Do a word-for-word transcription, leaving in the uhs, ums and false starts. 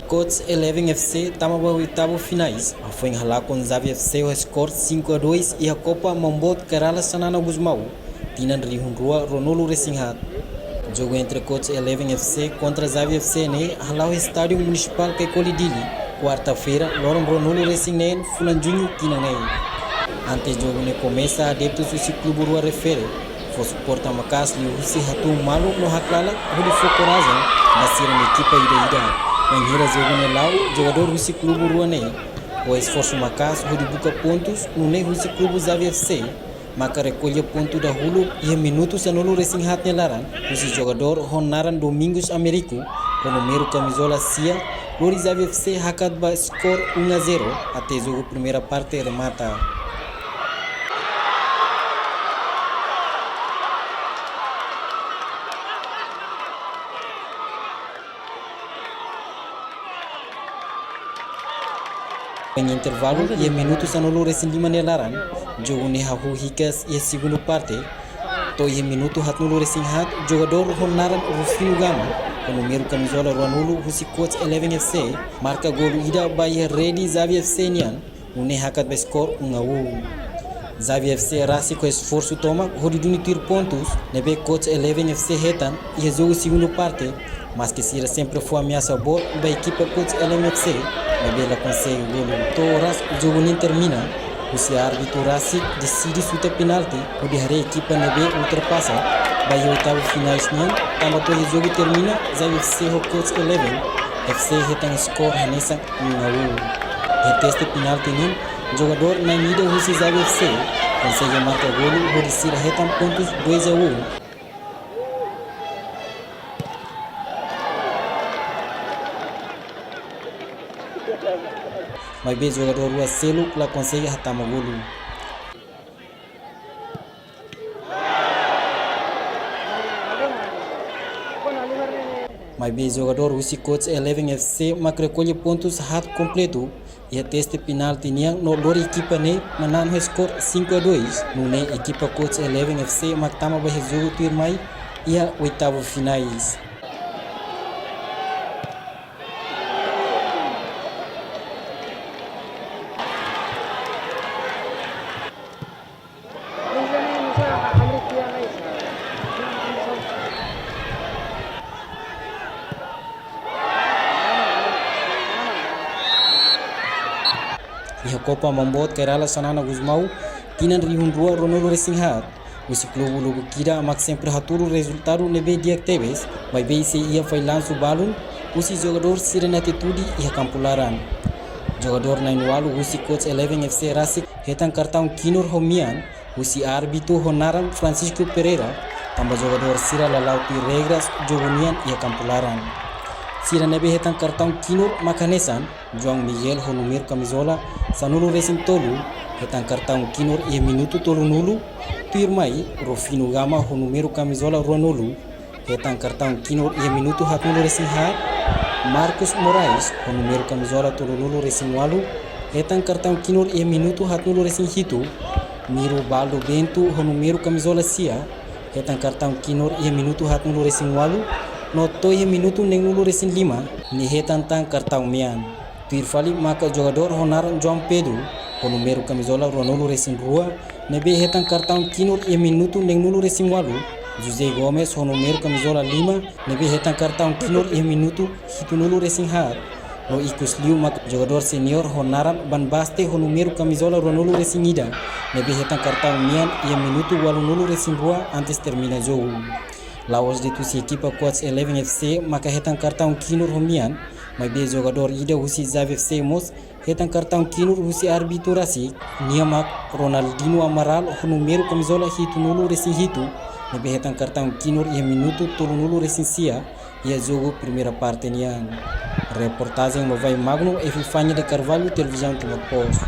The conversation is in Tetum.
Coach Eleven F C tama ba oitavu finais, hafoin halakon Xavi F C ho skor cinco a dois iha Copa Maun Boot Kay Rala Xanana Gusmão, tinan rihun rua ruanulu resin haat. Jogu entre Coach Eleven F C kontra Xavi F C ne'e hala'o iha Estádiu Munisipál Caicoli Dili, kuarta-feira, loron ruanulu resin neen fulan Juñu tinan ne'e. Antes jogu ne'e komesa, adeptus husi klube rua refere fó suporta maka'as liuhusi hatún malu no haklalan hodi fó korajen ba sira-nia ekipa ida-idak. Bainhira jogu ne'e la'o, jogadór husi klube rua ne'e fó esforsu maka'as hodi buka pontus, nune'e husi klube Xavi F C maka rekolla pontu dahuluk iha minutu sanulu resin haat nia laran, husi jogadór ho naran Domingos Américo, ho númeru kamizola sia, lori Xavi F C hakat ba skor um a zero, até jogu primeira parte remata. Iha intervalu, iha minutu sanulu resin lima nia laran, jogu ne'e hahú hikas iha segundu parte, to'o iha minutu haatnulu resin haat, jogadór ho naran Rufino Gama, ho númeru kamizola ruanulu husi Coach Eleven F C, marka golu ida ba iha rede Xavi F C nian, nune'e hakat ba skor um a um. Xavi F C rasik ho esforsu tomak hodi duni tuir pontus ne'ebé Coach Eleven F C hetan iha jogu segundu parte, maske sira sempre fó ameasa boot ba ekipa Coach Eleven F C, maibé la konsege golu. To'o oras jogu ne'e termina, husi árbitru rasik deside xuta penalti hodi haree ekipa ne'ebé ultrapasa ba iha oitavu finais nian, tanba to'o iha jogu termina, Xavi F C ho Coach Eleven F C hetan skor hanesan um a um. Iha teste penalti nian, jogadór na'in ida husi Xavi F C konsege marka golu hodi sira hetan pontus dois a um. Maibé jogadór rua seluk la konsege hatama golu. Maibé jogadór husi Coach Eleven F C mak rekolla pontus haat kompletu iha teste penalti nian no lori ekipa ne'e manán ho skor cinco a dois, nune'e ekipa Coach Eleven F C mak tama ba iha jogu tuirmai iha oitavu finais. Iha Copa Maun Boot Kay Rala Xanana Gusmão, tinan rihun rua ruanulu resin haat, husi klube lubuk ida mak sempre hatudu rezultadu ne'ebé di'ak tebes, maibé sei iha fallansu balun husi jogadór sira-nia atitude iha kampu laran. Jogadór na'in-ualu husi Coach Eleven F C rasik hetan kartaun kinur ho mean husi árbitru ho naran Francisco Pereira, tanba jogadór sira la la'o tuir regras jogu nian iha kampu laran. Sira ne'ebé hetan kartaun kinur mak hanesan João Miguel ho númeru kamizola sanulu resin tolu, hetan kartaun kinur iha minutu tolunulu, tuirmai Rufino Gama ho númeru kamizola ruanulu, hetan kartaun kinur iha minutu haatnulu resin haat, Marcos Moraes ho númeru kamizola tolunulu resin ualu, hetan kartaun kinur iha minutu haatnulu resin hitu, Miro Baldo Bento ho númeru kamizola sia, hetan kartaun kinur iha minutu haatnulu resin ualu, no to'o iha minutu neenulu resin lima, nia hetan tan kartaun mean. Tuir fali maka jogadór ho naran João Pedro, ho númeru kamizola ruanulu resin rua, ne'ebé hetan kartaun kinur iha minutu neenulu resin ualu, José Gomes ho númeru kamizola lima, ne'ebé hetan kartaun kinur iha minutu hitunulu resin haat, no ikus liu maka jogadór seniór ho naran Van Basten ho númeru kamizola ruanulu resin ida, ne'ebé hetan kartaun mean iha minutu ualunulu resin rua antes termina jogu. La'ós de'it husi ekipa Coach Eleven F C maka hetan kartaun kinur ho mean, maibé jogadór ida husi Xavi F C mós hetan kartaun kinur husi árbitru rasik, nia mak Ronaldinho Amaral ho númeru kamizola hitunulu resin hitu, ne'ebé hetan kartaun kinur iha minutu tolunulu resin sia iha jogu primeira parte nian. Reportajen Novai Magno, Epifania de Carvalho, Televizaun Timor Post.